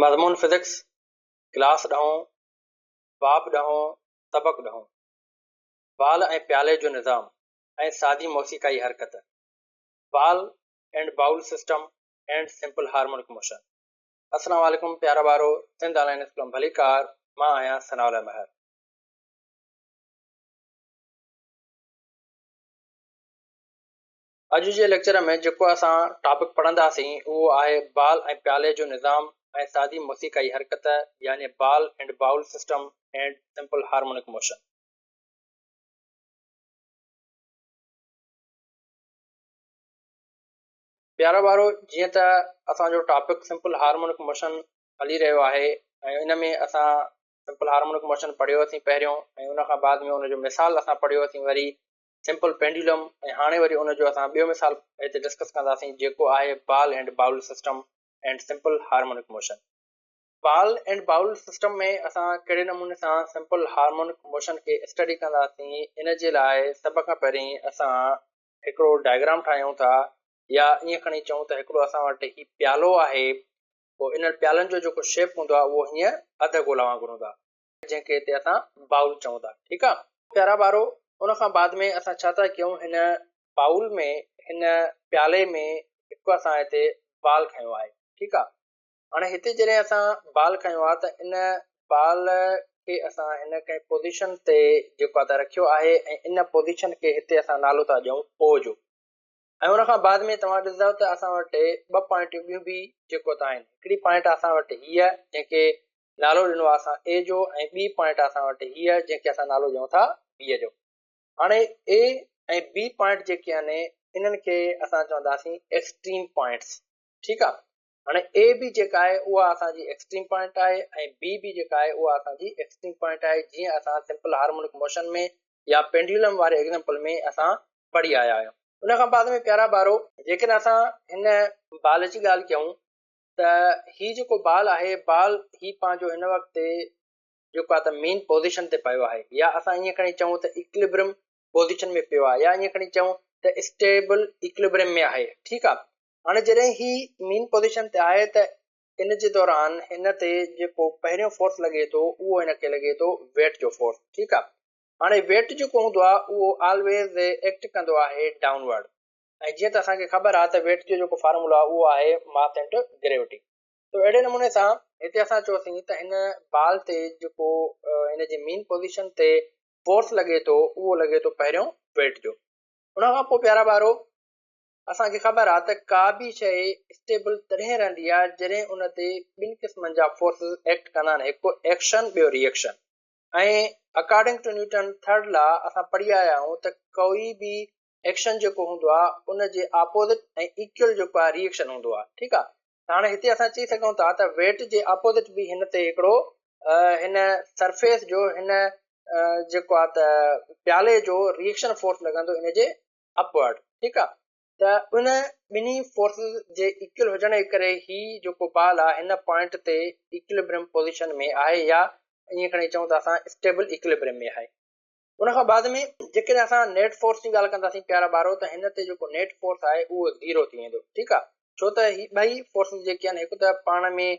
مضمون physics, class ڏهون، باب ڏهون، سبق ڏهون. بال ۽ پيالي جو نظام ۽ سادي موسيقائي حرڪت، ball and bowl system and simple harmonic motion. السلام عليڪم پيارا ٻارو، سنڌ آن لائن اسڪول ۾ ڀليڪار، مان آهيان ثناء الله مهر. اڄ جي ليڪچر ۾ جيڪو اسان ٽاپڪ پڙهنداسين اهو آهي بال ۽ پيالي جو نظام ۽ سادي موسيقائي حرڪت يعني ball and bowl system and simple harmonic motion. پيارا ٻارو جيئن ته اسان جو ٽاپڪ سمپل هارمونڪ موشن هلي رهيو آهي ۽ ان ۾ اسان سمپل هارمونڪ موشن پڙهيوسين پهريون ۽ ان کان بعد ۾ ان جو مثال اسان پڙهيوسين وري سمپل پينڊيولم ۽ هاڻي وري ان جو اسان ٻيو مثال هتي ڊسڪس ڪنداسين جيڪو آهي ball and bowl system and simple harmonic motion. Ball and bowl system ۾ اسان ڪهڙي نموني سان سمپل هارمونڪ موشن کي اسٽڊي ڪنداسين ان جي لاء سڀ کان پهرين اسان هڪڙو ڊائگرام ٺاهيون ٿا يا ائين کڻي چئون ته هڪڙو اسان وٽ هي پيالو آهي پوء انهن پيالن جو جيڪو شيپ هوندو آهي اهو هيئن اڌ گولا وانگر هوندو آهي. جنهن کي هتي اسان بائول چئون ٿا ٺيڪ آ. پيارا ٻارو ان کان بعد ۾ اسان ڇا ٿا ڪيون هن بائول ۾ هن پيالي ۾ هڪ اسان هتي بال کنيو آهي ٺيڪ آ هاڻي هتي جڏهن اسان بال کنيو آ ته ان بال کي اسان هن ڪنهن پوزيشن تي جيڪو آ ته رکيو آهي ۽ ان پوزيشن کي هتي اسان نالو ٿا ڏيون او جو ۽ ان کان بعد ۾ توهان ڏسندؤ ته اسان وٽ ٻه پوائنٽون ٻيون به جيڪو ته آهن هڪڙي پوائنٽ اسان وٽ هيء جنهن کي نالو ڏنو آهي اسان اي جو ۽ ٻي پوائنٽ اسان وٽ هيء جنهن کي اسان نالو ڏيون ٿا بي جو. هاڻي اي ۽ بي پوائنٽ جيڪي آهن انهن کي اسان چونداسين ايڪسٽريم پوائنٽس ٺيڪ آهي. هاڻي اي بي جيڪا آهي اها اسان جي ايڪسٽريم پوائنٽ آهي ۽ بي بي جيڪا آهي اها اسان جي ايڪسٽريم پوائنٽ آهي جيئن اسان سمپل هارمونڪ موشن ۾ يا پينڊيولم واري ايگزامپل ۾ اسان پڙهي آيا آهيون. ان کان بعد ۾ پيارا ٻارو جيڪڏهن اسان هن بال جي ڳالهه ڪيون ته هي جيڪو بال آهي بال هي پنهنجو هن وقت جيڪو آهي ته مين پوزيشن تي پيو آهي يا اسان ائين کڻي چئون ته ايڪليبرم پوزيشن ۾ پيو آهي يا ائين کڻي چئون ته اسٽيبل ايڪليبرم ۾ آهي ٺيڪ آهي. هاڻي جڏهن هي مين پوزيشن تي آهي ته ان جي دوران هن تي جيڪو پهريون فورس لڳي ٿو اهو هن کي لڳي ٿو ويٽ جو فورس ٺيڪ آهي. هاڻي ويٽ جيڪو هوندو آهي اهو آلويز ايڪٽ ڪندو آهي ڊائون ورڊ ۽ جيئن ته اسان کي خبر آهي ته ويٽ جو جيڪو فارمولو آهي اهو آهي ماس انٽو گريوٽي تو اهڙي نموني سان هتي اسان چيوسين ته هن بال تي جيڪو هن جي مين پوزيشن تي فورس لڳي ٿو اهو لڳي ٿو پهريون ويٽ جو. ان کان پوء پيارا ٻارو اسان کي خبر آهي ته ڪا به شيء اسٽيبل تڏهن رهندي آهي جڏهن ان تي ٻن قسمن جا فورسز ايڪٽ ڪندا آهن هڪ ايڪشن ٻيو ري action ۽ according to Newton third law اسان پڙهي آيا آهيون ته ڪوئي به ايڪشن جيڪو هوندو آهي ان جي آپوزٽ ۽ ايڪول جيڪو آهي ري ايڪشن هوندو آهي ٺيڪ آهي ته هاڻي هتي اسان چئي سگهون ٿا ته ويٽ جي آپوزٽ به هن تي هڪڙو هن سرفيس جو هن جيڪو آهي ته پيالي جو ري ايڪشن فورس لڳندو ان جي اپورڊ ٺيڪ آ ته ان ٻنهي فورسز جي ايڪول هجڻ جي ڪري هي جيڪو بال آ هن پوائنٽ تي ايڪوليبريم پوزيشن ۾ آهي يا ائين کڻي چئون ته اسان اسٽيبل ايڪوليبريم ۾ آهي. ان کان بعد ۾ جيڪڏهن اسان نيٽ فورس جي ڳالهه ڪنداسين پيارا ٻارو ته هن تي جيڪو نيٽ فورس آهي اهو زيرو ٿي ويندو ٺيڪ آ ڇو ته هي ٻئي فورسز جيڪي آهن هڪ ته پاڻ ۾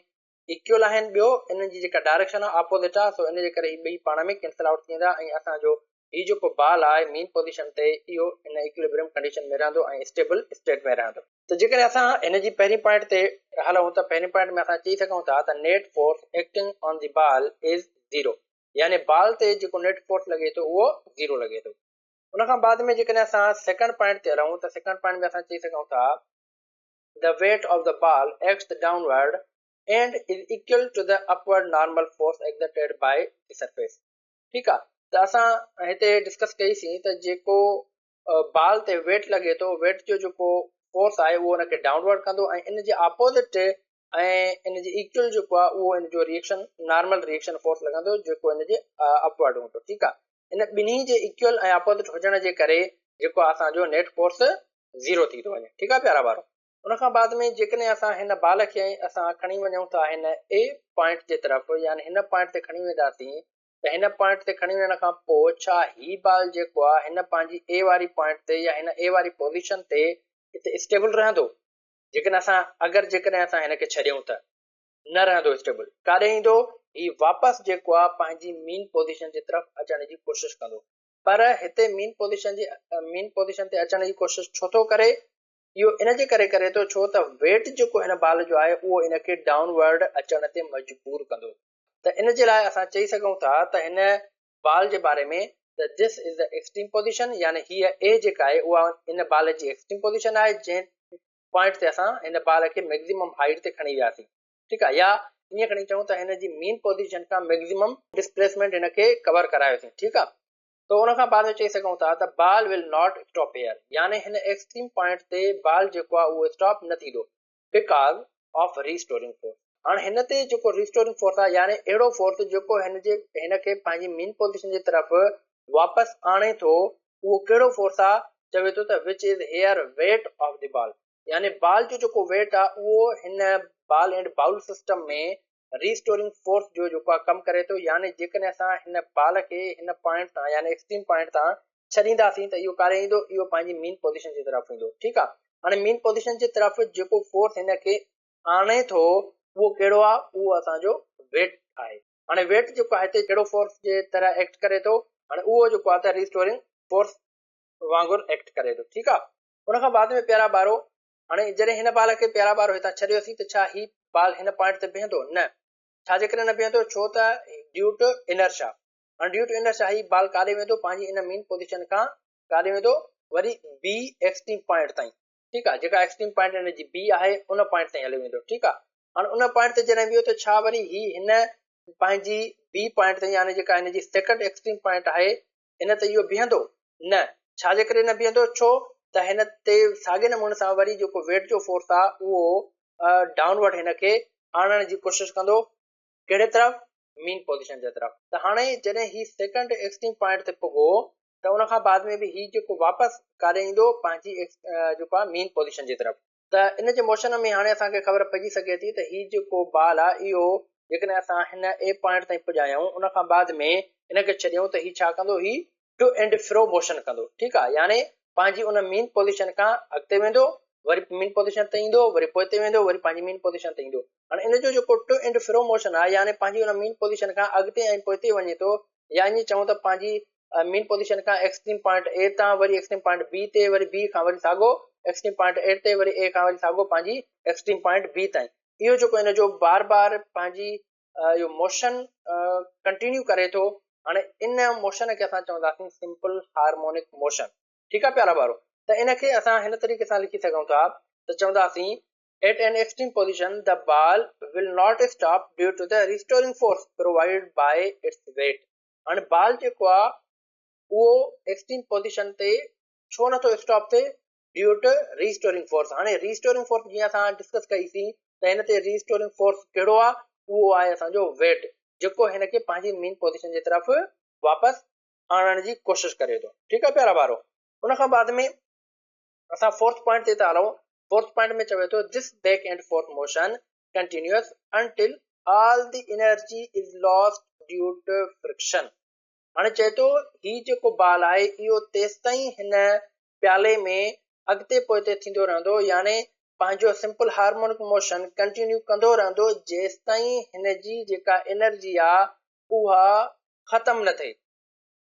ايڪول آهن ٻيو انهن جي جيڪا ڊائريڪشن آهي اپوزٽ آهي سو ان جي ڪري هي ٻئي پاڻ ۾ ڪينسل آئوٽ ٿي ويندا ۽ اسان جو هي جيڪو بال آهي مين پوزيشن تي اهو ان ايڪوليبريم ڪنڊيشن ۾ رهندو ۽ اسٽيبل اسٽيٽ ۾ رهندو. ته جيڪڏهن اسان هن جي پهرين پوائنٽ تي هلون ته پهرين پوائنٽ ۾ اسان چئي سگهون ٿا ته net force acting on the ball is zero يعني بال تي جيڪو نيٽ فورس لڳي ٿو اهو زيرو لڳي ٿو. ان کان بعد ۾ جيڪڏهن اسان سيڪنڊ پوائنٽ تي هلون ته سيڪنڊ پوائنٽ ۾ اسان چئي سگهون ٿا the weight of the ball acts downward and is equal to the upward normal force exerted by the surface ٺيڪ آ ته اسان هتي ڊسڪس ڪئي سين ته جيڪو بال تي ويٽ لڳي ٿو ويٽ جو جيڪو فورس آهي اهو ان کي ڊائونورڊ ڪندو ۽ ان جي اپوزٽ ۽ ان جي ايڪول جيڪو آهي اهو ان جو ريئڪشن نارمل ريئڪشن فورس لڳندو جيڪو ان جي اپورڊ هوندو ٺيڪ آ ان ٻنهي جي ايڪول ۽ اپوزٽ هجڻ جي ڪري جيڪو اسان جو نيٽ فورس زيرو ٿي ٿو وڃي ٺيڪ آ پيارا ٻارو. ان کان بعد ۾ جيڪڏهن اسان هن بال کي اسان کڻي وڃون ٿا هن اي پوائنٽ جي طرف يعني هن پوائنٽ تي کڻي وينداسين ته هن پوائنٽ تي کڻي وڃڻ کان پوء ڇا هي بال جيڪو آ هن پنهنجي اي واري پوائنٽ تي يا هن اي واري پوزيشن تي هتي اسٽيبل رهندو جيڪڏهن اسان اگر جيڪڏهن اسان هن کي ڇڏيون ته. نه رهندو اسٽيبل. ڪاڏي ايندو؟ هي واپس جيڪو آ پنهنجي مين پوزيشن جي طرف اچڻ جي ڪوشش ڪندو. پر هتي مين پوزيشن جي مين پوزيشن تي اچڻ جي ڪوشش ڇو ٿو ڪري؟ اهو ان جي ڪري ڪري ٿو ڇو ته ويٽ جيڪو هن بال جو آهي اهو ان کي ڊائون ورڊ اچڻ تي مجبور ڪندو. ته ان جي لاء اسان چئي سگهون ٿا ته هن بال جي باري ۾ ته this is the extreme position يعني هيء اي جيڪا آهي اها ان بال جي ايڪسٽريم پوزيشن آهي جنهن پوائنٽ تي اسان هن بال کي ميڪزيمم هائيٽ تي کڻي وياسين ٺيڪ آهي يا ائين کڻي چئون ته هن جي مين پوزيشن کان ميڪزيمم ڊسپليسمينٽ هن کي ڪور ڪرايوسين ٺيڪ آهي ته ان کان بعد ۾ چئي سگهون ٿا ته بال will not stop hair يعني هن ايڪسٽريم پوائنٽ تي بال جيڪو آهي اهو اسٽاپ نه ٿيندو because of restoring force هاڻ هن تي جيڪو ريسٽورنگ فورس آهي يعني اهڙو فورس جيڪو هن جي هن کي پنهنجي مين پوزيشن جي طرف واپس آڻي ٿو اهو ڪهڙو فورس آهي چوي ٿو ته which is here weight of the ball يعني بال جو جيڪو ويٽ آهي اهو هن ball and bowl system ۾ restoring force جو جيڪو آهي ڪم ڪري ٿو يعني جيڪڏهن اسان هن بال کي هن پوائنٽ تان يعني ايڪسٽريم پوائنٽ تان ڇڏينداسين ته اهو ڪاڏي ايندو اهو پنهنجي مين پوزيشن جي طرف ايندو ٺيڪ آ هاڻي مين پوزيشن جي طرف جيڪو فورس هن کي آڻي ٿو اهو ڪهڙو آ اهو اسان جو ويٽ آهي هاڻي ويٽ جيڪو آهي هتي ڪهڙو فورس جي طرح ايڪٽ ڪري ٿو هاڻي اهو جيڪو آ ته ريسٽورنگ فورس وانگر ايڪٽ ڪري ٿو ٺيڪ آ ان کان بعد ۾ پيارا ٻارو هاڻي جڏهن هن بال کي پيارا ٻارو هتان ڇڏيوسين ته ڇا هي بال هن پوائنٽ تي بيهندو نه ڇا جي ڪري نه بيهندو ڇو ته ڊيو ٽو انرشا هاڻي ڊيو ٽو انرشا هي بال ڪاڏي ويندو پنهنجي ان مين پوزيشن کان ڪاڏي ويندو وري بي ايڪسٽريم پوائنٽ تائين ٺيڪ آ جيڪا ايڪسٽريم پوائنٽ ان جي بي آهي ان پوائنٽ تائين هليو ويندو ٺيڪ آ هاڻي ان پوائنٽ تي جڏهن ويو ته ڇا وري هي هن پنهنجي بي پوائنٽ تائين يعني جيڪا هن جي سيڪنڊ ايڪسٽريم پوائنٽ آهي ان تي اهو بيهندو نه ڇا جي ڪري نه بيهندو ڇو ته هن تي ساڳي نموني سان وري جيڪو ويٽ جو فورس آ اهو ڊائونورڊ هن کي آڻڻ جي ڪوشش ڪندو ڪهڙي طرف مين پوزيشن جي طرف ته هاڻي جڏهن هي سيڪنڊ ايڪسٽريم پوائنٽ تي پڳو ته ان کان بعد ۾ به هي جيڪو واپس ڪاڏي ايندو پنهنجي جيڪو آهي مين پوزيشن جي طرف ته ان جي موشن ۾ هاڻي اسان کي خبر پئجي سگهي ٿي ته هي جيڪو بال آهي اهو جيڪڏهن اسان هن اي پوائنٽ تائين پڄايون ان کان بعد ۾ ان کي ڇڏيون ته هي ڇا ڪندو هي ٽو اينڊ فرو موشن ڪندو ٺيڪ آهي يعني پنهنجي ان مين پوزيشن کان اڳتي ويندو وري مين پوزيشن تي ايندو وري پوئتي ويندو وري پنهنجي مين پوزيشن تي ايندو هاڻي ان جو جيڪو ٽو اينڊ فرو موشن آهي يعني پنهنجي ان مين پوزيشن کان اڳتي ۽ پوئتي وڃي ٿو يا ائين چئون ته پنهنجي مين پوزيشن کان ايڪسٽريم پوائنٽ اي تان وري ايڪسٽريم پوائنٽ بي تي وري بي کان وري ساڳو ايڪسٽريم پوائنٽ اي تي وري اي کان وري ساڳو پنهنجي ايڪسٽريم پوائنٽ بي تائين اهو جيڪو ان جو بار بار پنهنجي اهو موشن ڪنٽينيو ڪري ٿو هاڻي ان موشن کي اسان چونداسين سمپل هارمونڪ موشن ٺيڪ آهي پيارا ٻارو ته ان کي اسان هن طريقي سان لکي سگهون ٿا ته چونداسين At an extreme position, the ball will not stop due to the restoring force provided by its weight. هاڻي بال جيڪو آ اهو ايڪسٽريم پوزيشن تي ڇو نٿو اسٽاپ ٿئي ڊيو ٽو ريسٽورنگ فورس هاڻي ريسٽورنگ فورس جيئن اسان ڊسڪس ڪئي سين ته هن تي ريسٽورنگ فورس ڪهڙو آ اهو آهي اسان جو ويٽ جيڪو هن کي پنهنجي مين پوزيشن جي طرف واپس آڻڻ جي ڪوشش ڪري ٿو ٺيڪ آ پيارا ٻارو ان کان بعد ۾ اسان فورٿ پوائنٽ تي ٿا هلون فورٿ پوائنٽ ۾ چوي ٿو this back and forth motion continues until all the energy is lost due to friction هاڻي چئي ٿو هي جيڪو بال آهي اهو تيستائين هن پيالي ۾ اڳتي پوئتي ٿيندو رهندو يعني پنهنجو سمپل هارمونڪ موشن ڪنٽينيو ڪندو رهندو جيستائين هن جي جيڪا انرجي آهي اها ختم نه ٿئي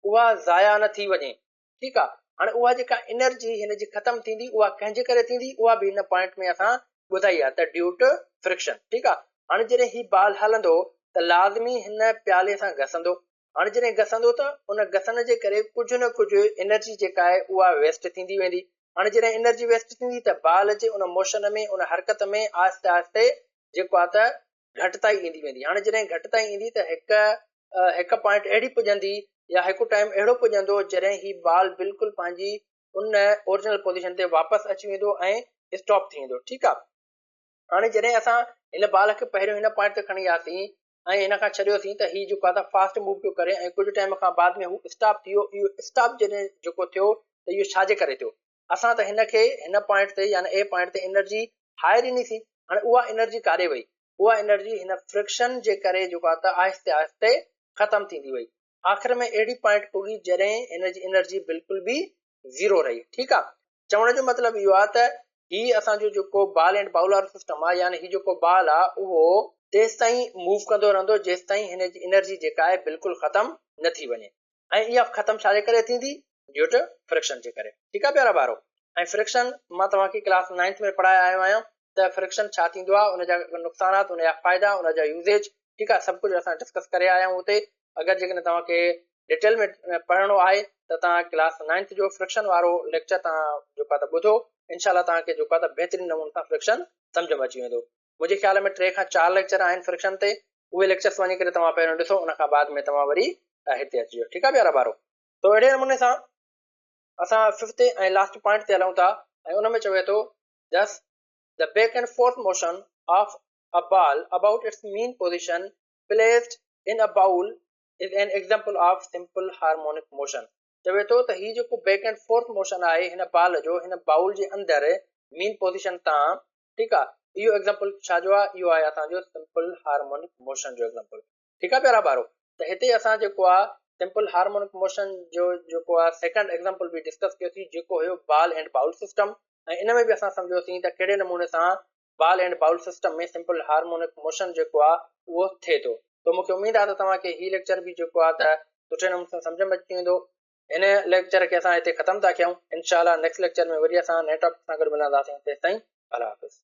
اها ضايع نه ٿي وڃي ٺيڪ آ هاڻي اها جيڪا انرجي هن جي ختم ٿيندي اها ڪنهن جي ڪري ٿيندي اها به هن پوائنٽ ۾ اسان ٻڌائي آ ته ڊيو ٽو فرڪشن ٺيڪ آ هاڻي جڏهن هي بال هلندو ته لازمي هن پيالي سان گسندو هاڻي جڏهن گسندو ته ان گسڻ جي ڪري ڪجهه نه ڪجهه انرجي جيڪا آهي اها ويسٽ ٿيندي ويندي هاڻي جڏهن انرجي ويسٽ ٿيندي ته بال جي ان موشن ۾ ان حرڪت ۾ آهستي آهستي جيڪو آ ته گهٽتائي ايندي ويندي. هاڻي جڏهن گهٽتائي ايندي ته هڪ هڪ پوائنٽ اهڙي پڄندي يا هڪ ٽائيم اهڙو پڄندو جڏهن هي بال بلڪل پنهنجي ان اورجنل پوزيشن تي واپس اچي ويندو ۽ اسٽاپ ٿي ويندو ٺيڪ آ. هاڻي جڏهن اسان هن بال کي پهريون هن پوائنٽ تي کڻي آياسين ۽ هن کان ڇڏيوسين ته هي جيڪو آ ته فاسٽ موو پيو ڪري ۽ ڪجهه ٽائيم کان بعد ۾ هو اسٽاپ ٿي ويو. اهو اسٽاپ جڏهن جيڪو ٿيو ته اهو ڇا جي ڪري ٿيو؟ اسان ته هن کي هن پوائنٽ تي يعني اي پوائنٽ تي انرجي هاء ڏني سين هاڻي اها انرجي ڪاڏي وئي اها انرجي هن فرڪشن جي ڪري جيڪو آهي ته آهستي آهستي ختم ٿيندي وئي آخر ۾ اهڙي پوائنٽ پڳي جڏهن هن جي انرجي بلڪل به زيرو رهي ٺيڪ آهي چوڻ جو مطلب اهو آهي ته هي اسان جو جيڪو بال اينڊ بائول وارو سسٽم آهي يعني هي جيڪو بال آهي اهو تيستائين موو ڪندو رهندو جيستائين هن جي انرجي جيڪا آهي بلڪل ختم نه ٿي وڃي ۽ اها ختم ڇا جي ڪري ٿيندي؟ ڊيو ٽو فرڪشن جي ڪري. ٺيڪ آهي پيارا ٻارو ۽ فرڪشن مان توهان کي ڪلاس نائنٿ ۾ پڙهائي آيو آهيان ته فرڪشن ڇا ٿيندو آهي ان جا نقصانات ان جا فائدا ان جا يوزيج ٺيڪ آهي سڀ ڪجهه اسان ڊسڪس ڪري آيا آهيون اتي اگر جيڪڏهن توهان کي ڊيٽيل ۾ پڙهڻو آهي ته توهان ڪلاس نائنٿ جو فرڪشن وارو ليڪچر توهان جيڪو آهي ته ٻڌو انشاء الله توهان کي جيڪو آهي ته بهترين نموني سان فرڪشن سمجهه ۾ اچي ويندو. منهنجي خيال ۾ ٽي کان چار ليڪچر آهن فرڪشن تي اهي ليڪچرس وڃي ڪري توهان پهريون ڏسو ان کان بعد ۾ توهان وري هتي اچجو ٺيڪ آهي پيارا ٻارو تو اهڙي نموني سان اسان ففٿ ۽ لاسٽ پوائنٽ تي هلون ٿا ۽ ان ۾ چوي ٿو thus the back and forth motion of a ball about its mean position placed in a bowl is an example of simple harmonic motion چوي ٿو ته هي جيڪو بيڪ اينڊ فورٿ موشن آهي هن بال جو هن بائول جي اندر مين پوزيشن تان ٺيڪ آ اهو ايگزامپل ڇا جو آ اهو آهي اسان جو سمپل هارمونڪ موشن جو ايگزامپل ٺيڪ آ پيارا ٻارو ته هتي اسان جيڪو آ سمپل هارمونڪ موشن جو جيڪو آ سيڪنڊ ايگزامپل به ڊسڪس ڪيوسين جيڪو هيو بال اينڊ بائول سسٽم ۽ ان ۾ به اسان سمجهيوسين ته ڪهڙي نموني سان ball and bowl system ۾ simple harmonic motion جيڪو آ اهو ٿئي ٿو تو مونکي اميد آ ته توهان کي هي ليڪچر به جيڪو آ ته سٺي نموني سان سمجهه ۾ اچي ويندو هن ليڪچر کي اسان هتي ختم ٿا ڪيون انشاء الله نيڪسٽ ليڪچر ۾ وري اسان نئين ٽاپڪ سان گڏ ملنداسين تيستائين الله حافظ.